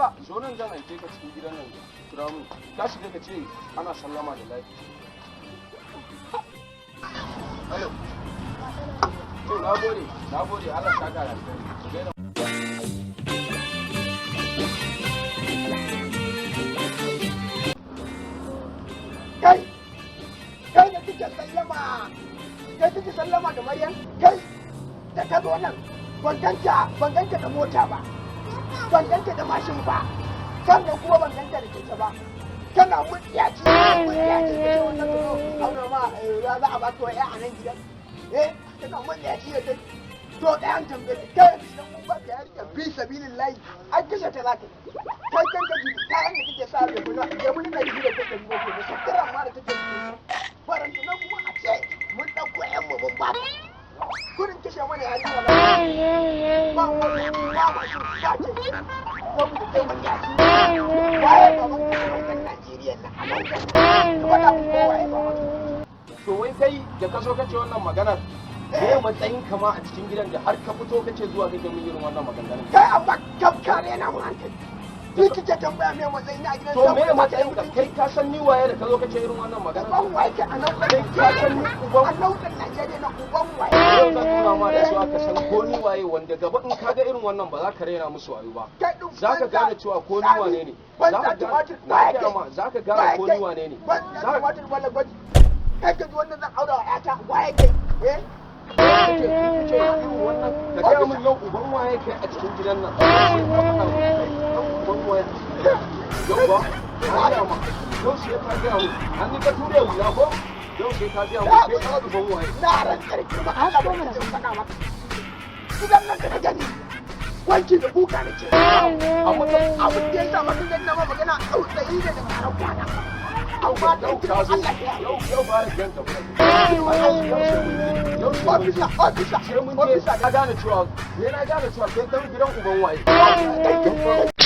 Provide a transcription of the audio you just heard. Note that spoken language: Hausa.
A, zo nan, zan aike ka cikin gidan nan, kira mun. Ka shiga ka ce ana sallama da lafiya. Hello. To, na gode, na gode, Allah saka da alheri. Gaida. Kai, kai da kike sallama, kai kike sallama da Maryam. Kai da ka zo nan, ban ganta da mota ba, ban ganta da mashin ba, sannan kuma ban ganta da keke ba. Kana mutiyaci mutiyaci, kace wannan ka zo auna ma za a baka waya a nan gidan. Eh, kana mutiyaci da kai. To, ɗayan tambaye ka, kai, idan mun baka yarinya fi sabilillahi, an kashe ta zaka yi. Kai kan ka ji kayan da kake sa bai kuna ya mun da gida ko 700 ba, sutura ma da take jikin faranta na, kuma a ce mun ɗauko ƴan mu mun baka, kurin kashe mana yarinya ba, ba mota, ba mashin, ba keke, saboda kai mutiyaci. Waye baban ka a nan Najeriya nan, a nan ka faɗa mun ko waye baban ka? To, wai kai da ka zo kace wannan maganar, me matsayin ka ma a cikin gidan da har ka fito kace zuwa kake mun irin wannan maganganun? Kai, amma kam ka rena mun hankali. Ni kike tambaya me matsayin a gidan? To, me matsayin ka? Kai ka san ni waye da ka zo kace irin wannan maganar? Uban waye ke a nan? Kai ka san ni uban A nautan Najeriya na uban waye? Yau zan nuna ma da cewa ka san ko ni waye, wanda gaba in ka ga irin wannan ba za ka raina musu wayo ba. Kai din Za ka gane cewa ko ni wane ne. Banza. Za ka gane Tumatir. Na gaya ma, za ka gane ko ni wane ne. Banza. Za ka Tumatir wala gwaji. Kai ka ji wannan zan aura wa ƴata, waye kai? Eh. Kace irin wannan, ka gaya min yau uban waye kai a cikin gidan nan? Sai ka faɗa min kai ɗan uban waye a cikin gidan yau ba. Na gaya ma, yau sai ka gaya min. An ni ka ture wuya ko? Yau sai ka gaya min kai ɗan uban waye. Na rantsar girma Allah ba mu faɗa maka. Gidan nan da ka gani, wanki da guga nake. Amma Abin da ya sa maka zan nama magana, tsautsayi ne da karan kwana. Amma dan yau ka girman zo Allah ya yau, yau ba da ganka ba. Yau sai mun je. Ofisa, ofisa. Sai mun je. Ofisa. Na gane cewa, sai na gane cewa kai dan gidan uban waye. Kai.